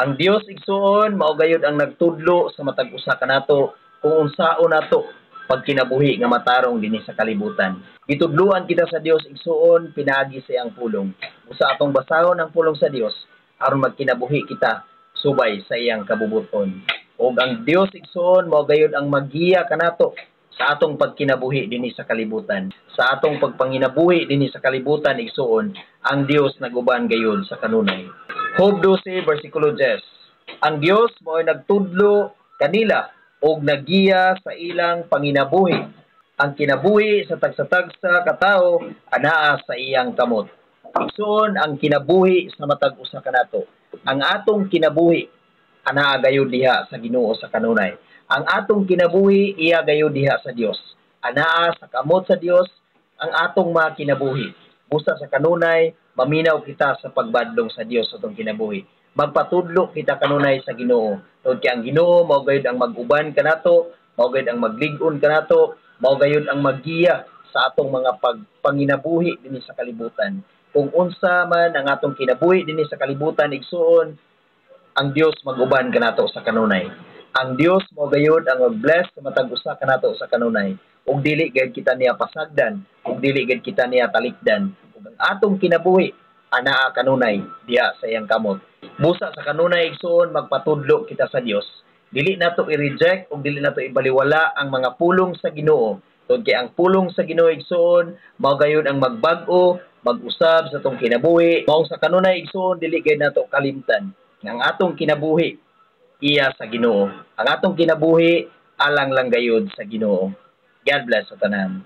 Ang Dios, igsuon, mao gayud ang nagtudlo sa matag usa kanato kung unsaon nato pagkinabuhi nga matarong dinhi sa kalibutan. Gitudluan kita sa Dios, igsuon, pinaagi sa iyang pulong. Usa atong basahon ang pulong sa Dios aron magkinabuhi kita subay sa iyang kabubuton. Ug ang Dios, igsuon, mao gayud ang maggiya kanato sa atong pagkinabuhi dinhi sa kalibutan. Sa atong pagpanginabuhi dinhi sa kalibutan, igsuon, ang Dios naguban gayud sa kanunay. Job 12 versikulo 10. Ang Dios mo'y nagtudlo kanila og nagiya sa ilang panginabuhi. Ang kinabuhi sa tagsa-tagsa katawo anaa sa iyang kamot. Igsuon, ang kinabuhi sa matag usa kanato. Ang atong kinabuhi anaa gayud diha sa Ginoo sa kanunay. Ang atong kinabuhi iya gayud diha sa Dios. Anaa sa kamot sa Dios ang atong mga kinabuhi. Busa sa kanunay maminaw kita sa pagbadlong sa Dios sa atong kinabuhi. Magpatudlo kita kanunay sa Ginoo. Tungod kay ang Ginoo mao gayud ang mag-uban kanato, mao gayud ang maglig-on kanato, mao gayud ang maggiya sa atong mga pagpanginabuhi dinhi sa kalibutan. Kung unsa man ang atong kinabuhi dinhi sa kalibutan, igsuon, ang Dios mag-uban kanato sa kanunay. Ang Dios mao gayud ang mag-bless sa matag usa kanato sa kanunay. Ug dili gayud kita niya pasagdan, ug dili gayud kita niya talikdan. Ug ang atong kinabuhi anaa kanunay diha sa iyang kamot. Busa sa kanunay, igsuon, magpatudlo kita sa Dios. Dili nato i-reject ug dili nato ibaliwala ang mga pulong sa Ginoo. Tungod kay ang pulong sa Ginoo, igsuon, mao gayud ang magbag-o, mag-usab sa atong kinabuhi. Mao sa kanunay, igsuon, dili gayud nato kalimtan nga ang atong kinabuhi iya sa Ginoo. Ang atong kinabuhi alang lang gayud sa Ginoo. God bless sa tanan.